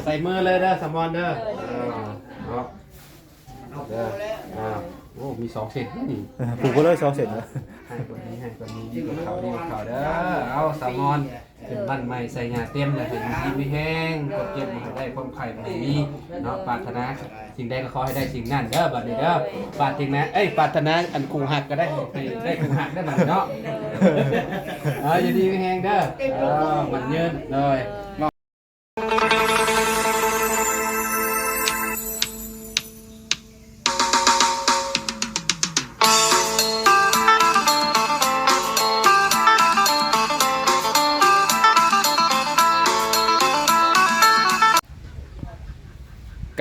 ໃສ່ມືເລີຍເດີສາວມອນເດີ. ເອີ ເນາະ ເດີ. ອ່າ ໂອ້ ມີສອງເສັ້ນນີ້ ເອີ ຜູກໄປເລີຍສອງເສັ້ນ. ໃຫ້ຄົນດີ ໃຫ້ຄົນດີ ດີກວ່າເຂົາ ດີກວ່າເຂົາເດີ. ເອົາ ສາວມອນ ຂຶ້ນບ້ານໃໝ່ໃສ່ຫຍ້າເຕັມ ໃຫ້ຢູ່ດີມີແຮງ ຄວາມເຈັບບໍ່ໃຫ້ໄດ້ ຄວາມໄຂ້ບໍ່ໃຫ້ມີເນາະ. ປາດຖະໜາສິ່ງໃດກໍຂໍໃຫ້ໄດ້ສິ່ງນັ້ນເດີ ບັດນີ້ເດີ. ປາດຖິງນະ ເອີຍ ປາດຖະໜາອັນຄູ່ຮັກກໍໄດ້ ໃຫ້ໄດ້ຄູ່ຮັກເດີ ບັດນີ້ເນາະ. ເອີ ຢູ່ດີມີແຮງເດີ ເອີ ໝັ້ນຍືນ. ໂດຍ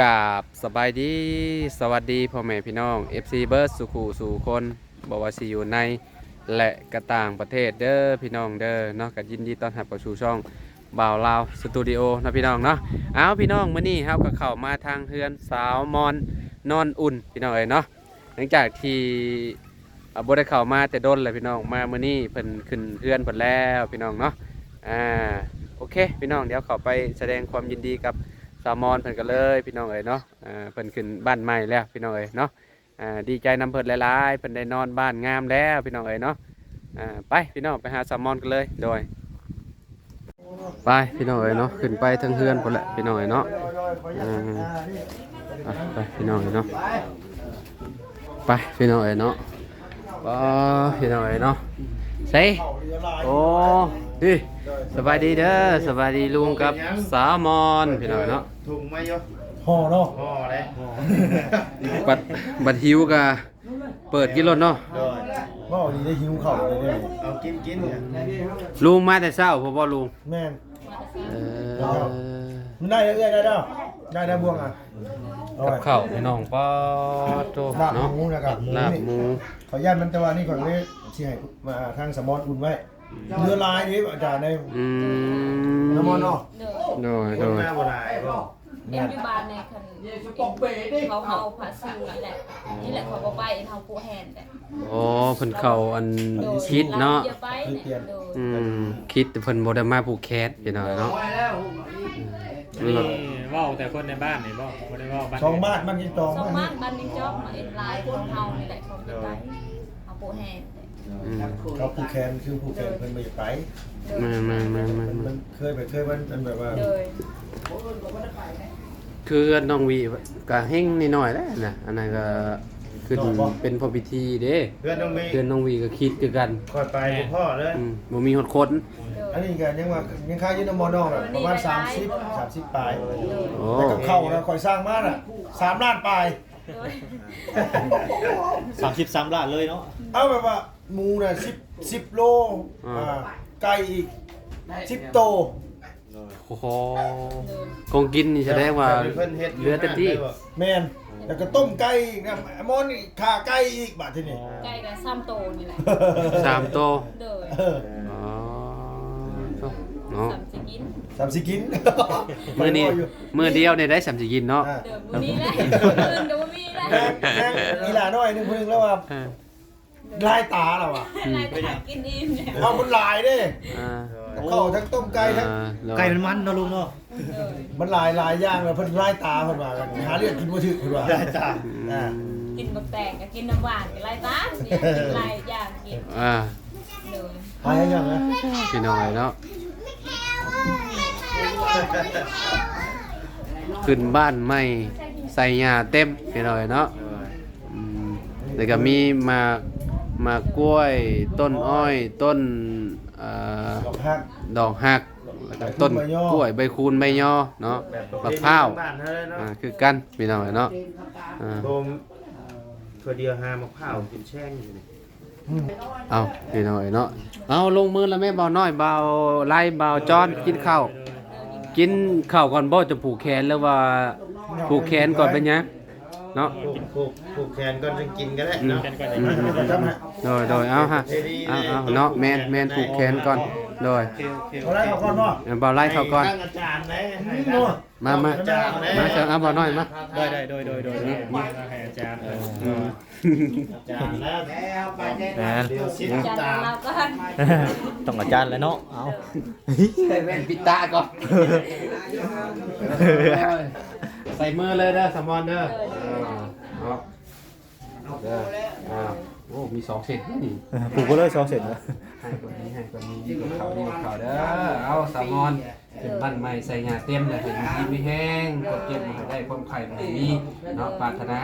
ກາບສະບາຍດີ ສະຫວັດດີພໍ່ແມ່ພີ່ນ້ອງ ເອັຟຊີ ເບິດສູ່ຄູ່ສູ່ຄົນ ບໍ່ວ່າຊິຢູ່ໃນ ແລະ ກະຕ່າງປະເທດເດີພີ່ນ້ອງເດີເນາະ. ກະຍິນດີຕ້ອນຮັບເຂົ້າສູ່ຊ່ອງບ່າວລາວສະຕູດິໂອເນາະພີ່ນ້ອງເນາະ. ເອົາ ພີ່ນ້ອງ ມື້ນີ້ເຮົາກໍເຂົ້າມາທາງເຮືອນສາວມອນນອນອຸ່ນ ພີ່ນ້ອງເອີຍເນາະ. ຫຼັງຈາກທີ່ ອ່າ ບໍ່ໄດ້ເຂົ້າມາແຕ່ດົນແລ້ວພີ່ນ້ອງ ມາມື້ນີ້ເພິ່ນຂຶ້ນເຮືອນເພິ່ນແລ້ວພີ່ນ້ອງເນາະ. ອ່າ ໂອເຄພີ່ນ້ອງ ດຽວເຂົ້າໄປສະແດງຄວາມຍິນດີກັບສາວມອນເພິ່ນກັນເລີຍພີ່ນ້ອງເອີຍເນາະ. ອ່າ ເພິ່ນຂຶ້ນບ້ານໃໝ່ແລ້ວພີ່ນ້ອງເອີຍເນາະ. ອ່າ ດີໃຈນຳເພິ່ນຫຼາຍໆ ເພິ່ນໄດ້ນອນບ້ານງາມແລ້ວພີ່ນ້ອງເອີຍເນາະ. ອ່າ ໄປພີ່ນ້ອງ ໄປຫາສາວມອນກັນເລີຍ. ໂດຍ ໄປພີ່ນ້ອງເອີຍເນາະ ຂຶ້ນໄປເທິງເຮືອນພຸ້ນແຫຼະພີ່ນ້ອງເອີຍເນາະ. ອ່າ ໄປພີ່ນ້ອງເອີຍເນາະ ໄປພີ່ນ້ອງເອີຍເນາະ. ອໍ ພີ່ນ້ອງເອີຍເນາະ ໃສ ໂອ້ ນີ້ ສະບາຍດີເດີ ສະບາຍດີລຸງກັບສາວມອນພີ່ນ້ອງເອີຍເນາະ. ຖົງມາຢູ່ ຫໍ່ເນາະ ຫໍ່ເດ້ ບັດ ບັດຫິວກະ ເປີດກິນໂລດເນາະ. ໂດຍ ເວົ້າດີໄດ້ຫິວເຂົ້າເລີຍເດ້. ເອົາກິນ ກິນ ລຸງມາແຕ່ເຊົ້າພຸ້ນບໍ່ລຸງ? ແມ່ນ ເອີ ມັນໄດ້ເອື້ອຍ ໄດ້ແລ້ວ ໄດ້ແລ້ວບ່ວງອ່ະ. ກັບເຂົ້າພີ່ນ້ອງ ປາໂຕ ລາບໝູ ເນາະ ລາບໝູ ຂ້ອຍຢ້ານມັນ ແຕ່ວ່ານີ້ຂ້ອຍເລີຍຊິໃຫ້ ອ່າ ທາງສາວມອນອຸ່ນໄວ້. ເຫຼືອຫຼາຍເດ້ອາຈານເດ້. ອືມ ສາວມອນເນາະ. ໂດຍ ໂດຍ ຄົນມາບໍ່ຫຼາຍບໍ່? ແມ່ນ ຢູ່ບ້ານນີ້ ຄັນເຂົາເຮົາພະຊູນີ້ແຫຼະ ນີ້ແຫຼະ ເຂົາບໍ່ໄປ ເຮົາຜູ້ແຮນແຫຼະ. ອໍ ເພິ່ນເຂົ້າອັນ ໂດຍ ຄິດເນາະ ເພິ່ນປ່ຽນ ໂດຍ ອືມ ຄິດ ແຕ່ເພິ່ນບໍ່ໄດ້ມາຜູກແຂນພີ່ນ້ອງເນາະ. ນີ້ເວົ້າແຕ່ຄົນໃນບ້ານນີ້ບໍ່? ບໍ່ໄດ້ເວົ້າບ້ານ ສອງບ້ານ ບ້ານຍິງຈອງ ສອງບ້ານ ບ້ານຍິງຈອງ ເຫັນຫຼາຍຄົນເຮົານີ້ແຫຼະ ເຂົາບໍ່ໄປ ເຮົາຜູ້ແຮນ. ອືມ ເຂົາຜູກແຂນ ຄືຜູກແຂນ ເພິ່ນບໍ່ຢາກໄປ. ໂດຍ ແມ່ນໆໆໆ ມັນເຄີຍໄປ ເຄີຍມັນ ອັນແບບວ່າ ໂດຍ ຄືເຮືອນນ້ອງວີກະເຮັງໜ້ອຍໆແຫຼະນະ ອັນນັ້ນກະຂຶ້ນເປັນພໍ່ພິທີເດ້. ເຮືອນນ້ອງວີ ເຮືອນນ້ອງວີກະຄິດຄືກັນ ຂ້ອຍໄປບໍ່ພໍ້ເລີຍ. ອືມ ບໍ່ມີຮອດຄົນ. ໂດຍ ອັນນີ້ກະຍັງວ່າ ຍັງຄ້າງຢູ່ນຳໝໍນ້ອງ ປະມານສາມສິບ ສາມສິບປາຍ. ໂອ້ ແຕ່ກັບເຂົ້ານະ ຂ້ອຍສັ່ງມານະ ສາມລ້ານປາຍ. ໂດຍ ສາມສິບສາມລ້ານເລີຍເນາະ. ເອົາ ແບບວ່າ ໝູນະ ສິບ ສິບໂລ ອ່າ ອ່າ ໄກ່ອີກ ສິບໂຕ. ໂອ້ໂຫ ໂດຍ ຂອງກິນນີ້ສະແດງວ່າ ແບບເພິ່ນເຮັດ ເຫຼືອແຕ່ຕີ ແມ່ນ ແລ້ວກໍຕົ້ມໄກ່ອີກນະ ໝໍນີ້ຂ້າໄກ່ອີກບາດທີນີ້. ໄກ່ກໍສາມໂຕນີ້ແຫຼະ ສາມໂຕ. ໂດຍ ອໍ ເນາະ ສ່ຳຊິກິນ ສ່ຳຊິກິນ. ມື້ນີ້ ມື້ດຽວນີ້ໄດ້ສ່ຳຊິກິນເນາະ. ອ່າ ມື້ນີ້ແຫຼະ ມື້ອື່ນກໍບໍ່ມີແລ້ວ. ແມ່ນ ແມ່ນ ອີຫຼ້ານ້ອຍໜຶ່ງຜູ້ໜຶ່ງລາວວ່າ ເອີ ຫຼາຍຕາລະວ່າ ຫຼາຍຕາ ກິນອີ່ມແລ້ວ. ເອົາ ມັນຫຼາຍເດ້ ອ່າ ເຂົ້າທັງຕົ້ມໄກ່ທັງ ອ່າ ໄກ່ມັນມັນເນາະລຸງເນາະ. ໂດຍ ມັນຫຼາຍ ຫຼາຍຢ່າງແລ້ວ ເພິ່ນຫຼາຍຕາ ເພິ່ນວ່າ ຫາເລືອກກິນບໍ່ຖືກ ເພິ່ນວ່າ ຫຼາຍຕາ. ອືມ ອ່າ ກິນບັກແຕງກໍກິນນ້ຳຫວານກໍຫຼາຍຕາ ກິນຫຼາຍຢ່າງກິນ. ອ່າ ໂດຍ ຫຼາຍຢ່າງນະ ພີ່ນ້ອງເອີຍເນາະ. ຂຶ້ນບ້ານໃໝ່ໃສ່ຫຍ້າເຕັມ ພີ່ນ້ອງເອີຍເນາະ. ໂດຍ ອືມ ແລ້ວກໍມີໝາກ ໝາກກ້ວຍ ຕົ້ນອ້ອຍ ຕົ້ນ ເອີ ດອກຮັກ ດອກຮັກ ແລ້ວກໍຕົ້ນກ້ວຍ ໃບຄູນ ໃບຍໍເນາະ ແບບປະເພນີບ້ານເຮົາເລີຍເນາະ. ໝາກພ້າວ ອ່າ ຄືກັນ ພີ່ນ້ອງເອີຍເນາະ. ອ່າ ໂດມ ເທື່ອດຽວຫາໝາກພ້າວກິນແຊງຢູ່ນີ້. ອືມ ເອົາ ພີ່ນ້ອງເອີຍເນາະ ເອົາ ລົງມືແລ້ວແມ່ ບ່າວນ້ອຍ ບ່າວໄລ ບ່າວຈອນ ກິນເຂົ້າ ກິນເຂົ້າກ່ອນບໍ່? ຈະຜູກແຂນ ຫຼືວ່າຜູກແຂນກ່ອນເປັນຫຍັງ? ເນາະ ຜູກ ຜູກ ຜູກແຂນກ່ອນຈຶ່ງກິນກໍໄດ້ເນາະ. ອືມ ອືມ ອືມ ໂດຍ ໂດຍ ເອົາຮະ ເອົາ ເອົາເນາະ ແມ່ນ ແມ່ນ ຜູກແຂນກ່ອນ. ໂດຍ ໂອເຄ ໂອເຄ ເອົາ ບ່າວໄລເຂົ້າກ່ອນ ເອີ ບ່າວໄລເຂົ້າກ່ອນ. ອືມ ເນາະ ມາ ມາ ອາຈານ ມາ ເຊີນ ເອົາ ບ່າວນ້ອຍມາ. ໄດ້ ໄດ້ ໂດຍ ໂດຍ ໂດຍ ເນາະ ມາໃຫ້ອາຈານ ເອີ ເອີ ຈານແລ້ວ ແມ່ນ ດຽວຊິ ອາຈານ ຕາມ ເຮົາກ່ອນ ຕ້ອງອາຈານແຫຼະເນາະ ເອົາ ໃສ່ແວ່ນປິດຕາກ່ອນ ໃສ່ມືເລີຍເດີ ສາມອນເດີ ເອີ ເນາະ ເດີ ອ່າ ໂອ້ ມີສອງເສັ້ນນີ້ ເອີ ຜູກໄປເລີຍສອງເສັ້ນ ໃຫ້ກ່ອນນີ້ ໃຫ້ກ່ອນນີ້ ນີ້ກັບເຂົາ ນີ້ກັບເຂົາເດີ ເອົາ ສາມອນ ຂຶ້ນບ້ານໃໝ່ໃສ່ຫຍ້າເຕັມ ແລ້ວໃຫ້ຢູ່ດີມີແຮງ ຄວາມເຈັບບໍ່ໃຫ້ໄດ້ ຄວາມໄຂ້ບໍ່ໃຫ້ມີເນາະ ປາດຖະໜາ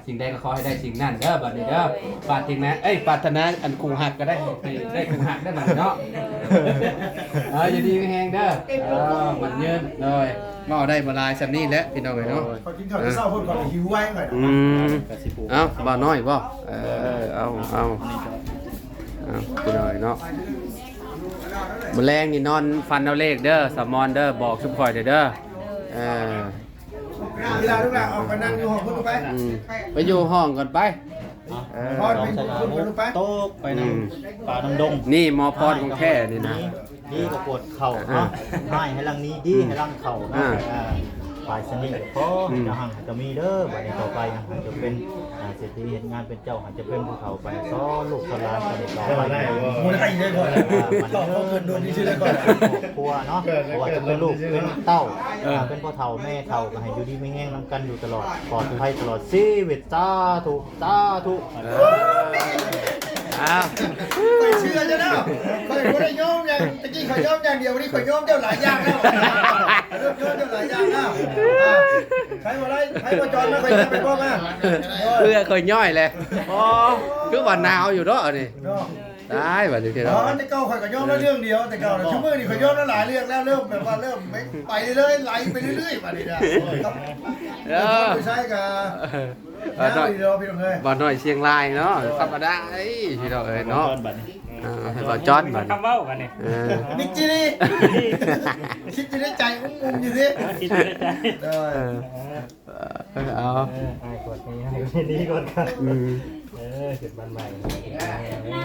ສິ່ງໃດກໍຂໍໃຫ້ໄດ້ສິ່ງນັ້ນເດີ ບັດນີ້ເດີ ປາດຖິງນະ ເອີຍ ປາດຖະໜາອັນຄູ່ຮັກກໍໄດ້ ໃຫ້ໄດ້ຄູ່ຮັກໄດ້ບັດນີ້ເນາະ ເອີ ຢູ່ດີມີແຮງເດີ ເອີ ໝັ້ນຍືນ ໂດຍ ເວົ້າໄດ້ບໍ່ຫຼາຍສ່ຳນີ້ແຫຼະ ພີ່ນ້ອງເອີຍເນາະ ຂ້ອຍກິນເຂົ້າແຕ່ເຊົ້າພຸ້ນ ຂ້ອຍກໍຫິວໄວຂ້ອຍນະ ອືມ ເອົ້າ ບ່າວນ້ອຍບໍ່ ເອີ ເອົາ ເອົາ ເອົາ ພີ່ນ້ອງເອີຍເນາະ ມື້ແລງນີ້ນອນຝັນເອົາເລກເດີ ສາມອນເດີ ບອກຊຸມຂ້ອຍແດ່ເດີ ເອີ ເວລາລູກຫຼານອອກໄປນັ່ງຢູ່ຫ້ອງພຸ້ນໄປ ອືມ ໄປຢູ່ຫ້ອງກ່ອນໄປ ເອີ ພອນໄປພຸ້ນໄປ ຕົກໄປນຳ ອືມ ປ່ານຳດົງ ນີ້ໝໍພອນຂອງແທ້ນີ້ນະ ດີກໍປວດເຂົ່າເນາະ ອ່າ ຮ້າຍໃຫ້ຫຼັງໜີ ດີໃຫ້ຫຼັງເຂົ້າເນາະ ອ່າ ອ່າ ປາຍສະນີ້ກໍຂໍໃຫ້ ອືມ ເຈົ້າຮັ່ງໃຫ້ເຈົ້າມີເດີ ບັດນີ້ຕໍ່ໄປໃຫ້ເຈົ້າເປັນ ອ່າ ເສດຖີເຮັດງານເປັນເຈົ້າ ໃຫ້ເຈົ້າເປັນຜູ້ເຖົ້າໄປ ສອນລູກສອນຫຼານໄປຕໍ່ໄປ ບໍ່ໄດ້ເລີຍ ອ່າ ມັນເກີດໂດນທີ່ຊື່ເລີຍ ຄອບຄົວເນາະ ບໍ່ວ່າຈະເປັນລູກເປັນເຕົ້າ ເອີ ເປັນພໍ່ເຖົ້າແມ່ເຖົ້າ ກໍໃຫ້ຢູ່ດີມີແຮງນຳກັນຢູ່ຕະຫຼອດ ປອດໄພຕະຫຼອດຊີວິດ ສາທຸ ສາທຸ ເອີ ອ້າວ ຂ້ອຍເຊື່ອເຈົ້າເນາະ ຂ້ອຍບໍ່ໄດ້ຍອມຢ່າງ ຕະກີ້ຂ້ອຍຍອມຢ່າງດຽວ ວັນນີ້ຂ້ອຍຍອມເຈົ້າຫຼາຍຢ່າງແລ້ວ ເລີ່ມຍອມເຈົ້າຫຼາຍຢ່າງແລ້ວ ອ່າ ໃຜບໍ່ໄດ້ ໃຜບໍ່ຈອນມາ ຂ້ອຍຈະໄປບອກມາ ເພື່ອຂ້ອຍຍ້ອຍແຫຼະ ອໍ ຄືວ່າໜາວຢູ່ເນາະອັນນີ້ ເນາະ ຕາຍບັດນີ້ພີ່ນ້ອງ ອໍ ແຕ່ເກົ່າຂ້ອຍກໍຍອມລາວເລື່ອງດຽວ ແຕ່ເກົ່ານະ ຊຸມື້ນີ້ຂ້ອຍຍອມລາວຫຼາຍເລື່ອງແລ້ວ ເລີ່ມແບບວ່າເລີ່ມໄປເລື້ອຍໆ ໄຫຼໄປເລື້ອຍໆ ບັດນີ້ນະ ເອີ ໄປໃສກໍ ເອີ ຍາວອີກແລ້ວພີ່ນ້ອງເອີຍ ບ່າວນ້ອຍຊຽງລາຍເນາະ ທຳມະດາເອີຍ ພີ່ນ້ອງເອີຍເນາະ ເອີ ໃຫ້ບ່າວຈອນບັດນີ້ ຄຳເວົ້າກັນນີ້ ເອີ ມິດຈີລີ ຄິດຢູ່ໃນໃຈ ອຸ້ມໆຢູ່ຕິ ຄິດຢູ່ໃນໃຈ ເອີ ເອີ ເອີ ເອົາ ເອີ ອ້າຍກອດນີ້ ອ້າຍກອດນີ້ກ່ອນ ອືມ ເອີ ຂຶ້ນບ້ານໃໝ່ ເອີ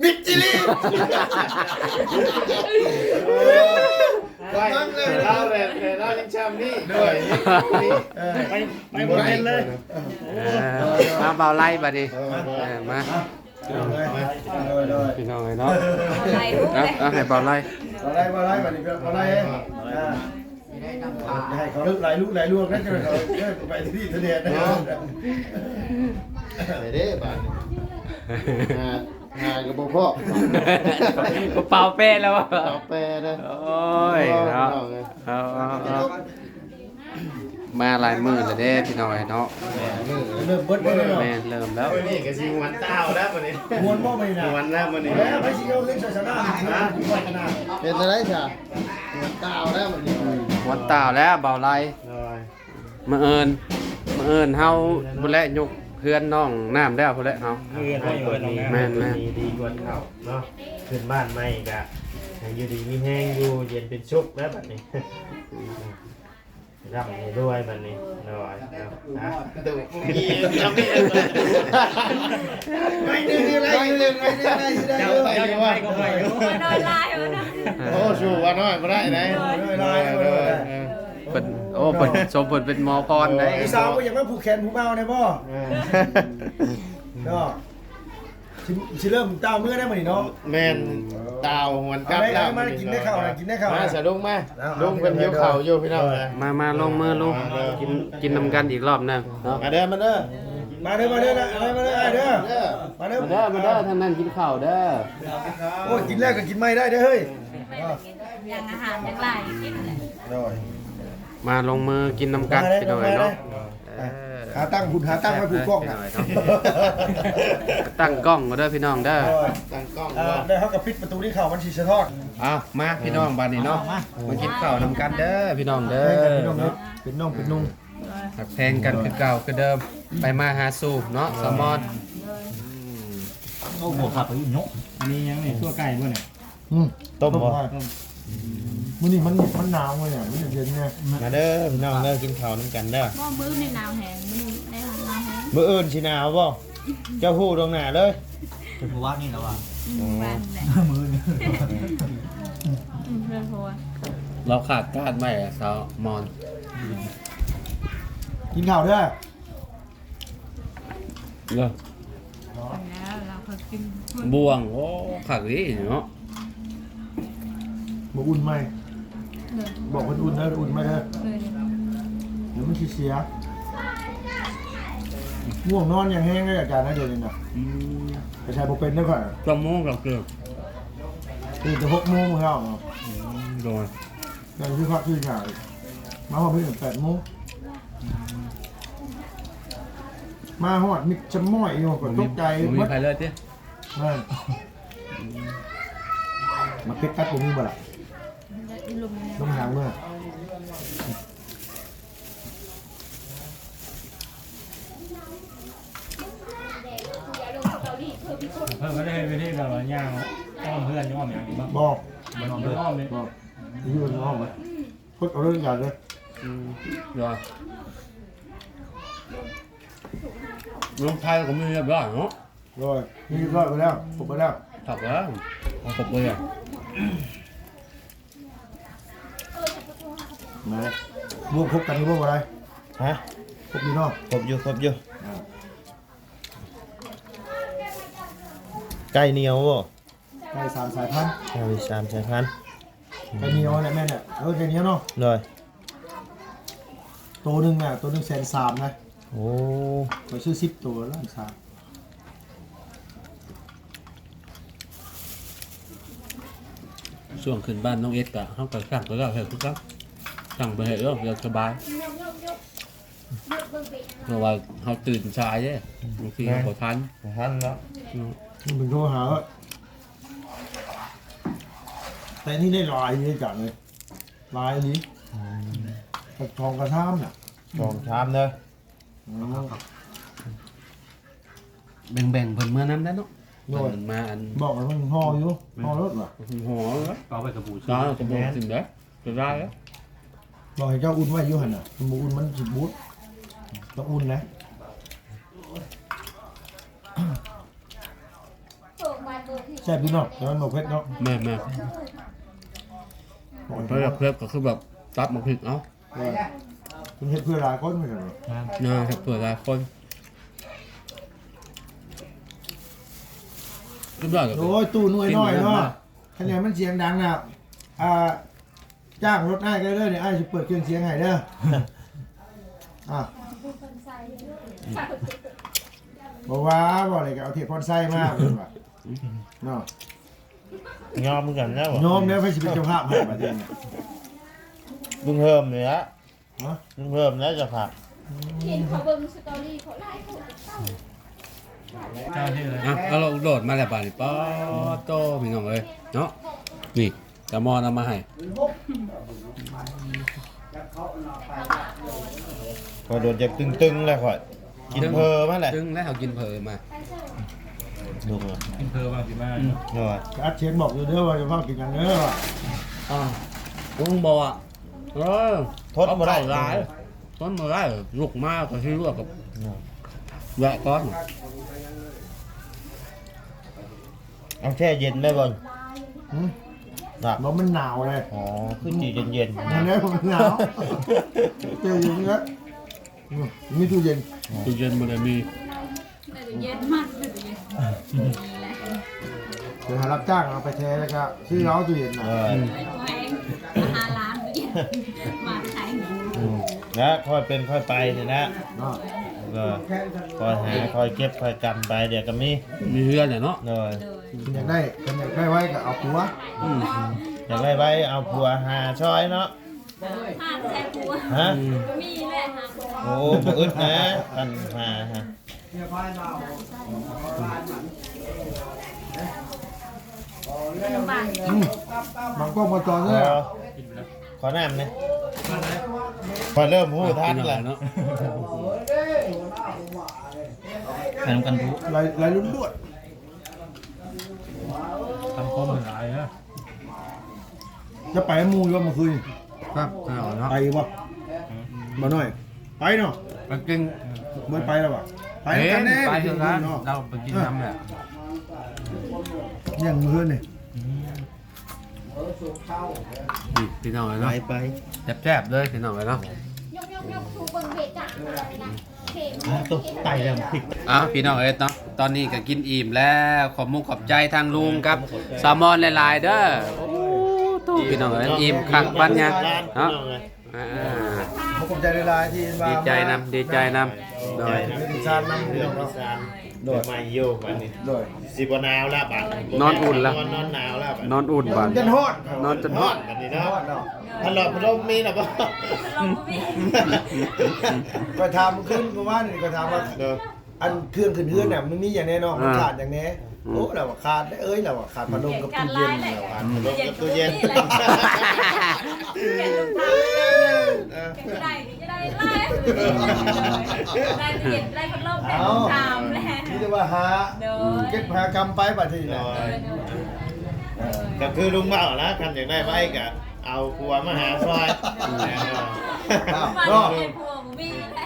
ມິດຈີລີ ໄວ້ ລາວແບບ ແບບລາວຍັງຊ່ຳນີ້ ໂດຍ ໄປ ໄປບໍ່ເປັນເລີຍ ເອີ ມາບ່າວໄລບັດນີ້ ເອີ ມາ ພີ່ນ້ອງເອີຍເນາະ ເອົາ ເອົາໃຫ້ບ່າວໄລ ບ່າວໄລ ບ່າວໄລ ບັດນີ້ບ່າວໄລ ອ່າ ໃຫ້ເຂົາຫຼາຍລູກຫຼາຍລວງນະ ເຈົ້າເຂົາໄປທີ່ນີ້ສະແດງນະ ໄປເດ້ບາດນີ້ ຫາ ຫາກໍບໍ່ພໍ້ ເປົ່າແປແລ້ວ ເປົ່າແປເດີ ໂອ້ຍເນາະ ເອົາ ເອົາ ເອົາ ມາຫຼາຍມື້ແລ້ວເດ້ພີ່ນ້ອງເອີຍເນາະ ເລີ່ມເບິດແລ້ວເນາະ ແມ່ນ ເລີ່ມແລ້ວ ມື້ນີ້ກໍຊິມ່ວນຕາວແລ້ວມື້ນີ້ ມ່ວນບໍ່ມື້ນີ້ນະ ມ່ວນແລ້ວມື້ນີ້ ແລ້ວໃຜຊິເອົາເງິນໃສ່ສະໜາມ ເປັນຈັ່ງໃດຊະ ມ່ວນຕາວແລ້ວມື້ນີ້ ອືມ ມ່ວນຕາວແລ້ວບ່າວໄລ ໂດຍ ມື້ອື່ນ ມື້ອື່ນເຮົາພຸ້ນແຫຼະ ຍົກເຮືອນນ້ອງນ້ຳແລ້ວພຸ້ນແຫຼະເຮົາ ມື້ອື່ນເຮົາຢູ່ເຮືອນນ້ອງນ້ຳ ແມ່ນໆ ດີ ດີກ່ວາເກົ່າເນາະ ຂຶ້ນບ້ານໃໝ່ກະໃຫ້ຢູ່ດີມີແຮງ ຢູ່ເຢັນເປັນສຸກແລ້ວບັດນີ້ ອືມ ຮ່ຳໃຫ້ລວຍບັດນີ້ ໂດຍ ນະ ໄປໜຶ່ງ ໄປໜຶ່ງ ໄປໜຶ່ງ ໄປໜຶ່ງ ໄດ້ຢູ່ ເຈົ້າ ເຈົ້າຍັງໄປກໍໄປຢູ່ ນ້ອຍຫຼາຍເນາະ ໂອ້ ສູ້ວ່ານ້ອຍບໍ່ໄດ້ໃດ ນ້ອຍຫຼາຍ ເອີ ເອີ ເອີ ເພິ່ນ ໂອ້ ເພິ່ນ ສົມເພິ່ນເປັນໝໍພອນໃດ ຜູ້ສາວບໍ່ຢາກມາຜູກແຂນຜູ້ບ່າວແດ່ບໍ່ ເອີ ເນາະ ຊິ ຊິເລີ່ມຕ່າວເມືອໄດ້ມື້ນີ້ເນາະ ແມ່ນ ອືມ ຕ່າວຫວນກັບແລ້ວ ມາກິນໄດ້ເຂົ້າ ກິນໄດ້ເຂົ້າ ມາສະລຸງມາ ລຸງເພິ່ນຫິວເຂົ້າຢູ່ພີ່ນ້ອງ ມາ ມາລົງມືລຸງ ກິນ ກິນນຳກັນອີກລອບໜຶ່ງເນາະ ມາເດີ ມາເດີ ມາເດີ ມາເດີ ມາເດີ ມາເດີ ມາເດີ ມາເດີ ທາງນັ້ນກິນເຂົ້າເດີ ໂອ້ຍ ກິນແລ້ວກໍກິນໃໝ່ໄດ້ເດີເຮີ້ຍ ຍັງອາຫານຍັງຫຼາຍກິນ ໂດຍ ມາລົງມືກິນນຳກັນ ມາເດີ ພີ່ນ້ອງເອີຍເນາະ ມາເດີ ເອີ ຫາຕັ້ງພຸ້ນ ຫາຕັ້ງໄວ້ຜູ້ກ້ອງນະ ຕັ້ງກ້ອງກໍເດີພີ່ນ້ອງເດີ ຕັ້ງກ້ອງ ເອີ ແລ້ວເຮົາກໍປິດປະຕູນີ້ເຂົ້າ ມັນຊິສະທ້ອນ ເອົາ ມາພີ່ນ້ອງບາດນີ້ເນາະ ມາ ມາກິນເຂົ້ານຳກັນເດີພີ່ນ້ອງເດີ ເປັນນ້ອງເປັນນຸ່ງ ຮັກແພງກັນຄືເກົ່າຄືເດີມ ໄປມາຫາສູ່ເນາະ ສາມອນ ໂອ້ ຫົວຂັບໄປຢູ່ເນາະ ອັນນີ້ຫຍັງນີ້ ຕົວໄກ່ບໍ່ນີ້? ອືມ ຕົ້ມບໍ່? ຕົ້ມ ມື້ນີ້ມັນ ມັນໜາວເວີຍ ມັນເຢັນໆ ເລີຍ ມາເດີພີ່ນ້ອງເດີ ກິນເຂົ້ານຳກັນເດີ ບໍ່ ມື້ນີ້ໜາວແຮງ ມື້ນີ້ໄດ້ຮອດໜາວແຮງ ມື້ອື່ນຊິໜາວບໍ່? ເຈົ້າຮູ້ລ່ວງໜ້າເລີຍ ມື້ວານນີ້ລະວ່າ ອືມ ມື້ວານນີ້ແຫຼະ ມື້ອື່ນ ອືມ ເພື່ອນ ເພາະວ່າ ລາວຂາດການໄວ້ ສາວມອນ ກິນເຂົ້າເດີ. ເນາະ ແລ້ວລາວກໍກິນ ບ່ວງ. ໂອ້ ຄັກເດ້ເນາະ. ບໍ່ອຸ່ນໃໝ່ ເດີ ບອກເພິ່ນອຸ່ນເດີ ອຸ່ນໃໝ່ເດີ ເດີ ດຽວມັນຊິເສຍ. ງ່ວງນອນຢ່າງແຮງເລີຍອາຈານນະ ດຽວນີ້ນະ. ອືມ ໄປໃສບໍ່ເປັນເດີຂ້ອຍ. ຈັກໂມງແລ້ວ? ຕື່ນແຕ່ຫົກໂມງເຊົ້າ. ອືມ ໂດຍ ແຕ່ຄືພັກຄືຫຍັງ ມາຮອດພີ້ແປດໂມງ. ມາຮອດມິດຊະມ້ອຍຢູ່ ກໍຕົກໃຈ. ບໍ່ມີໃຜເລີຍຕິ? ແມ່ນ. ໝາກເຜັດຕັດບໍ່ມີບໍ່ລະ? ລົງຫາງເມືອ. ເພິ່ນກໍໄດ້ເຮັດເວທີແບບວ່າຍ່າງອ້ອມເຮືອນ ອ້ອມຫຍັງນີ້ບໍ່? ບໍ່ ບໍ່ ບໍ່ອ້ອມເດ້. ບໍ່ ຢູ່ອ້ອມໄວ້ ຄົນເອົາເລື່ອງກັນເລີຍ. ອືມ ລົງໄທກໍມີຮຽບຮ້ອຍເນາະ. ໂດຍ ມີຮຽບຮ້ອຍໄປແລ້ວ ຄົບໄປແລ້ວ. ຄັບແລ້ວ ຄົບໄປແລ້ວ. ມາ ບ່ວງຄົບກັນຢູ່ບໍ່ ບໍ່ໄດ້? ຮະ? ຄົບຢູ່ເນາະ. ຄົບຢູ່ ຄົບຢູ່. ອ່າ ໄກ່ໜຽວບໍ່? ໄກ່ສາມສາຍພັນ. ໄກ່ສາມສາຍພັນ. ໄກ່ໜຽວແຫຼະ ແມ່ນແຫຼະ. ເອີ ໄກ່ໜຽວເນາະ. ໂດຍ ໂຕໜຶ່ງນະ ໂຕໜຶ່ງແສນສາມນະ. ໂອ້ ຂ້ອຍຊື້ສິບໂຕລ້ານສາມ. ຊ່ວງຂຶ້ນບ້ານນ້ອງເອັດກະ ເຮົາກະສັ່ງໄປແລ້ວເຮັດຄືກັນ. ສັ່ງໄປເຮັດແລ້ວ ສະບາຍ. ເພາະວ່າເຮົາຕື່ນສາຍເດ້ ບາງທີເຮົາບໍ່ທັນ. ບໍ່ທັນເນາະ. ອືມ ມັນເປັນໂທຫາ. ແຕ່ນີ້ໄດ້ຫຼາຍເດ້ອາຈານເອີຍ ຫຼາຍອີ່ຫຼີ. ອືມ ກະສອງກະຊາມນະ. ສອງຊາມເດີ. ອໍ ແບ່ງໆເພິ່ນເມືອນຳໄດ້ເນາະ. ໂດຍ ເພິ່ນມາອັນ ບອກໃຫ້ເພິ່ນຫໍ່ຢູ່ ຫໍ່ລົດວ່າ ຫໍ່ເອົາໄວ້ກະປູ ກະປູກິນໄດ້ ກະໄດ້. ບອກໃຫ້ເຈົ້າອຸ່ນໄວ້ຢູ່ຫັ້ນນະ ມັນບໍ່ອຸ່ນມັນຊິບູດ ຕ້ອງອຸ່ນນະ. ແຊບຢູ່ເນາະ ແຕ່ມັນບໍ່ເຜັດເນາະ. ແມ່ນໆ ບໍ່ເຜັດ ເຜັດກໍຄືແບບຕັດໝາກພິກເອົາ. ເອີ ເພິ່ນເຮັດເພື່ອຫຼາຍຄົນເພິ່ນ. ເອີ ເຮັດເພື່ອຫຼາຍຄົນ. ໂອ້ຍ ຕູ້ໜ່ວຍນ້ອຍເນາະ ຄັນໃດມັນສຽງດັງນະ ອ່າ ຈ້າງລົດອ້າຍກໍໄດ້ເດີ ອ້າຍຊິເປີດເຄື່ອງສຽງໃຫ້ເດີ. ອ່າ ບໍ່ວ່າ ບໍ່ໄດ້ກໍເອົາເທບພອນໄຊມາເນາະ. ຍອມຄືກັນແລ້ວ ຍອມແລ້ວ ໃຜຊິເປັນເຈົ້າພາບໃຫ້ບາດນີ້? ລຸງເຮີມນີ້ລະ. ຮະ? ລຸງເຮີມແລ້ວເຈົ້າພາບ. ເຫັນເຂົາເບິ່ງສະຕໍຣີເຂົາຫຼາຍຄົນ. ອ່ະ ເອົາໂຫຼດມາແລ້ວບາດນີ້ ປາໂຕ ພີ່ນ້ອງເອີຍເນາະ. ນີ້ ຕາມອນເອົາມາໃຫ້ ຂ້ອຍໂດນຈັກຕຶງໆແລ້ວຂ້ອຍ ກິນເຜີມາແຫຼະ ຕຶງແລ້ວເຮົາກິນເຜີມາ. ລຸງ ກິນເຜີວ່າຊິມາ. ອືມ ໂດຍ ອັດສຽງບອກຢູ່ເດີວ່າຢ່າເວົ້າກິນຫຍັງເດີວ່າ. ອ່າ ລຸງບອກວ່າ ເອີ ທົນບໍ່ໄດ້ ເຂົາເວົ້າຫຼາຍ ທົນບໍ່ໄດ້ ລຸກມາກໍຊິລວກກັບ ເນາະ ແວະກ່ອນ. ເອົາແຊ່ເຢັນໄດ້ບໍ່? ຫືມ? ບໍ່ ມັນໜາວເລີຍ. ອໍ ຄືຊິເຢັນໆ ນັ້ນແຫຼະ ມັນໜາວ. ແຊ່ເຢັນແລ້ວ ອືມ ມີຕູ້ເຢັນ. ຕູ້ເຢັນບໍ່ໄດ້ມີ ເຢັນມັນ ໄປຫາຮັບຈ້າງເອົາໄປແຊ່ແລ້ວກໍຊື້ເອົາຕູ້ເຢັນນະ. ເອີ ອືມ ຫາຮ້ານຕູ້ເຢັນມາຂາຍ. ອືມ ແລ້ວຄ່ອຍເປັນຄ່ອຍໄປນີ້ນະ ເນາະ. ເອີ ຄ່ອຍຫາຄ່ອຍເກັບຄ່ອຍກຳໄປ ດຽວກໍມີ ມີເຮືອນແຫຼະເນາະ. ໂດຍ ຢາກໄດ້ ຄັນຢາກໄດ້ໄວກໍເອົາຜົວ. ອືມ ຢາກໄດ້ໄວເອົາຜົວຫາຊ່ອຍເນາະ. ຫາໃສ່ຜົວ. ຮະ? ອືມ ມີແຫຼະຫາຜົວ. ໂອ້ ບໍ່ອຶດນະ ຄັນຫາ ຫາ ອືມ ບາງກ້ອງມາຈອດເລີຍ. ຂໍນ້ຳແດ່ ຂ້ອຍເລີ່ມຮູ້ທັນແລ້ວເນາະ. ໄປນຳກັນທຸ ໄຫຼ ໄຫຼລ້ວນໆ. ຄຳຄົມຫຼາຍເດີ. ຈະໄປນຳໝູ່ຢູ່ບໍ່ມື້ຄືນ? ຄັບ ໄປເນາະ ໄປຢູ່ບໍ່? ບໍ່ນ້ອຍ ໄປເນາະ ໄປກິນ. ບໍ່ໄປແລ້ວຫວາ? ໄປນຳກັນເດ້ ໄປຄືກັນເນາະ ເຮົາໄປກິນນຳແຫຼະ. ເອີ ຍັງມື້ຄືນນີ້ ອືມ ນີ້ພີ່ນ້ອງເອີຍເນາະ ໄປ ໄປ ແຊບໆເລີຍພີ່ນ້ອງເອີຍເນາະ. ຍົກໆໆ ຖືເບິ່ງເບຈາ ອືມ. ຕົກໄຕແລ້ວ ອ້າວ ພີ່ນ້ອງເອີຍເນາະ ຕອນນີ້ກໍກິນອີ່ມແລ້ວ ຂອບມຸກຂອບໃຈທາງລຸງກັບສາວມອນຫຼາຍໆເດີ. ໂອ້ ໂທ້ ພີ່ນ້ອງເອີຍ ອີ່ມຄັກປານຫຍັງເນາະ. ອ່າ ຂອບໃຈຫຼາຍໆທີ່ວ່າ ດີໃຈນຳ ດີໃຈນຳ ໂດຍ ເປັນສານນຳ ພີ່ນ້ອງເນາະ. ໂດຍ ໃໝ່ຢູ່ບັດນີ້ ໂດຍ ຊິບໍ່ໜາວແລ້ວບັດນີ້ ນອນອຸ່ນລະ ນອນໜາວແລ້ວບັດນີ້ ນອນອຸ່ນບັດ ຈົນຮ້ອນ ນອນຈົນຮ້ອນ ຮ້ອນບັດນີ້ເນາະ. ພັດລົມ ພັດລົມມີລະບໍ່? ຂ້ອຍຖາມຄືນເມື່ອວານນີ້ ຂ້ອຍຖາມວ່າ ໂດຍ ອັນເຄື່ອງຂຶ້ນເຮືອນນະ ອ່າ ມັນມີຫຍັງແດ່ເນາະ ມັນຂາດຫຍັງແດ່? ອືມ ໂອ້ ລາວວ່າຂາດເດ້ເອີຍ ລາວວ່າຂາດພັດລົມກັບຕູ້ເຢັນ ລາວວ່າ ພັດລົມກັບຕູ້ເຢັນ ເອີ ຈະໄດ້ ຈະໄດ້ຫຼາຍ ໄດ້ເຢັນ ໄດ້ພັດລົມ ໄດ້ ເອົ້າ ຖາມແຫຼະ ມີແຕ່ວ່າຫາ ໂດຍ ເກັບຫາກຳໄປບັດທີນີ້ນະ. ໂດຍ ໂດຍ ກໍຄືລຸງເວົ້າລະ ຄັນຢາກໄດ້ໄວກໍເອົາຜົວມາຫາຊ່ອຍ. ອືມ ເອີ ອ້າວ ມາເນາະ ເຮັດຜົວບໍ່ມີແຫຼະ.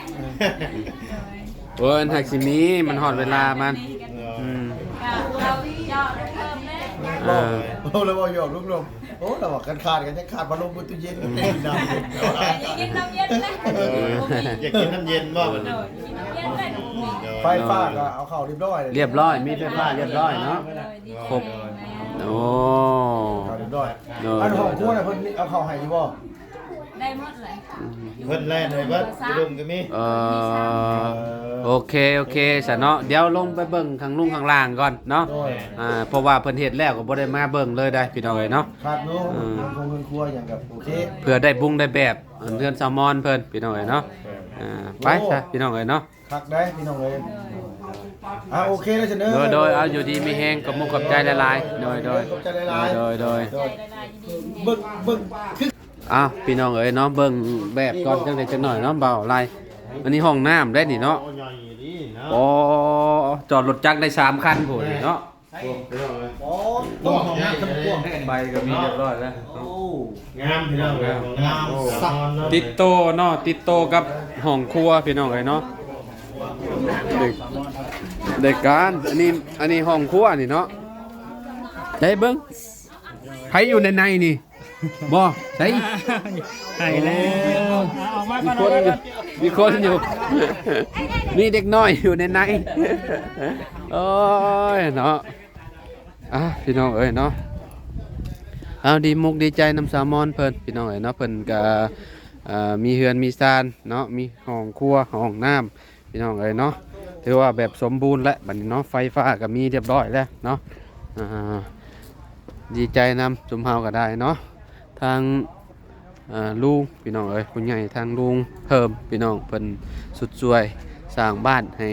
ໂດຍ ໂອ້ຍ ມັນຫາກຊິມີ ມັນຮອດເວລາມັນ. ເອີ ອືມ ກໍເວົ້າຢອກລຸງລົມແຫຼະ ເອີ ເວົ້າແລ້ວເວົ້າຢອກລຸງລົມ. ໂອ້ ລາວວ່າຄັນຂາດກໍຍັງຂາດພັດລົມກັບຕູ້ເຢັນ ອືມ ກໍໄດ້ນຳ ຢາກກິນນ້ຳເຢັນແຫຼະ. ເອີ ຢາກກິນນ້ຳເຢັນບໍ່ບັດນີ້? ໂດຍ ກິນນ້ຳເຢັນແຫຼະ. ໂດຍ ໄຟຟ້າກໍເອົາເຂົ້າຮຽບຮ້ອຍ ຮຽບຮ້ອຍ ມີໄຟຟ້າຮຽບຮ້ອຍເນາະ. ໂດຍ ຄົບ ໂອ້ ເຂົ້າຮຽບຮ້ອຍ. ໂດຍ ອັນຫ້ອງຄົວນະ ເພິ່ນເອົາເຂົ້າໃຫ້ຢູ່ບໍ່? ໄດ້ໝົດແຫຼະ ອືມ ເພິ່ນແລ່ນໃຫ້ເບິດ ຢູ່ລຸ່ມກໍມີ. ເອີ ໂອເຄ ໂອເຄ ຊະເນາະ ດຽວລົງໄປເບິ່ງຂ້າງລຸ່ມຂ້າງລ່າງກ່ອນເນາະ. ໂດຍ ອ່າ ເພາະວ່າເພິ່ນເຮັດແລ້ວກໍບໍ່ໄດ້ມາເບິ່ງເລີຍໄດ໋ ພີ່ນ້ອງເອີຍເນາະ. ຂາດຢູ່ ເອີ ເຮືອນຄົວຫຍັງກໍໂອເຄ ເພື່ອໄດ້ບຸງໄດ້ແບບ ອັນເຮືອນສາວມອນເພິ່ນ ພີ່ນ້ອງເອີຍເນາະ. ໂດຍ ອ່າ ໄປຊະ ໂອ້ ພີ່ນ້ອງເອີຍເນາະ. ຄັກໄດ໋ ພີ່ນ້ອງເອີຍ. ອ່າ ໂອເຄເລີຍຊັ້ນເດີ. ໂດຍ ໂດຍ ເອົາ ຢູ່ດີມີແຮງ ຂອບມຸກຂອບໃຈຫຼາຍໆ. ໂດຍ ໂດຍ ຂອບໃຈຫຼາຍໆ. ໂດຍ ໂດຍ ໂດຍ ເບິ່ງ ເບິ່ງ ຄື ອ້າວ ພີ່ນ້ອງເອີຍເນາະ ເບິ່ງແບບກ່ອນ ຈັ່ງໃດຈັ່ງໜ້ອຍເນາະ ບ່າວໄລ. ອັນນີ້ຫ້ອງນ້ຳໄດ໋ນີ້ເນາະ. ໂອ້ ໃຫຍ່ດີເນາະ. ອໍ ຈອດລົດຈັກໄດ້ສາມຄັນພຸ້ນເນາະ. ໂອ້ ໂອ້ ຫ້ອງນ້ຳກວ້າງແທ້ ໄຟກໍມີຮຽບຮ້ອຍແລ້ວ. ໂອ້ ງາມພີ່ນ້ອງເອີຍ ງາມ ງາມ ໂອ້ ຕິດໂຕເນາະ ຕິດໂຕກັບຫ້ອງຄົວ ພີ່ນ້ອງເອີຍເນາະ. ເດັກ ເດັກການ ອັນນີ້ ອັນນີ້ຫ້ອງຄົວນີ້ເນາະ. ໃສ່ເບິ່ງ ໃຜຢູ່ໃນໃນນີ້ ບໍ່ໃສ່ ໃຫ້ແລ້ວ ໂອ້ ເອົາອອກມາກ່ອນ ມີຄົນຢູ່ ມີຄົນຢູ່ ມີເດັກນ້ອຍຢູ່ໃນໃນ. ໂອ້ຍເນາະ. ອ່າ ພີ່ນ້ອງເອີຍເນາະ ເອົາ ດີມຸກດີໃຈນຳສາວມອນເພິ່ນ ພີ່ນ້ອງເອີຍເນາະ. ເພິ່ນກະ ເອີ ມີເຮືອນມີຊານເນາະ ມີຫ້ອງຄົວຫ້ອງນ້ຳ ພີ່ນ້ອງເອີຍເນາະ. ຖືວ່າແບບສົມບູນແລ້ວບັດນີ້ເນາະ ໄຟຟ້າກໍມີຮຽບຮ້ອຍແລ້ວເນາະ. ອ່າ ດີໃຈນຳຊຸມເຮົາກໍໄດ້ເນາະ ທາງ ເອີ ລຸງ ພີ່ນ້ອງເອີຍ ຜູ້ໃຫຍ່ທາງລຸງເພີ່ມ ພີ່ນ້ອງ ເພິ່ນສຸດຊ່ວຍສ້າງບ້ານໃຫ້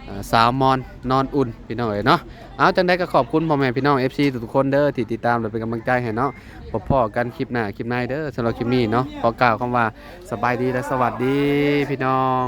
ເອີ ສາວມອນນອນອຸ່ນ ພີ່ນ້ອງເອີຍເນາະ. ເອົາ ຈັ່ງໃດກໍຂອບຄຸນພໍ່ແມ່ພີ່ນ້ອງ ເອັຟຊີ ທຸກໆຄົນເດີ ທີ່ຕິດຕາມ ແລະ ເປັນກຳລັງໃຈໃຫ້ເນາະ. ພົບພໍ້ກັນຄລິບໜ້າຄລິບໃນເດີ. ສຳລັບຄລິບນີ້ເນາະ ຂໍກ່າວຄຳວ່າ ສະບາຍດີ ແລະ ສະຫວັດດີ ພີ່ນ້ອງ.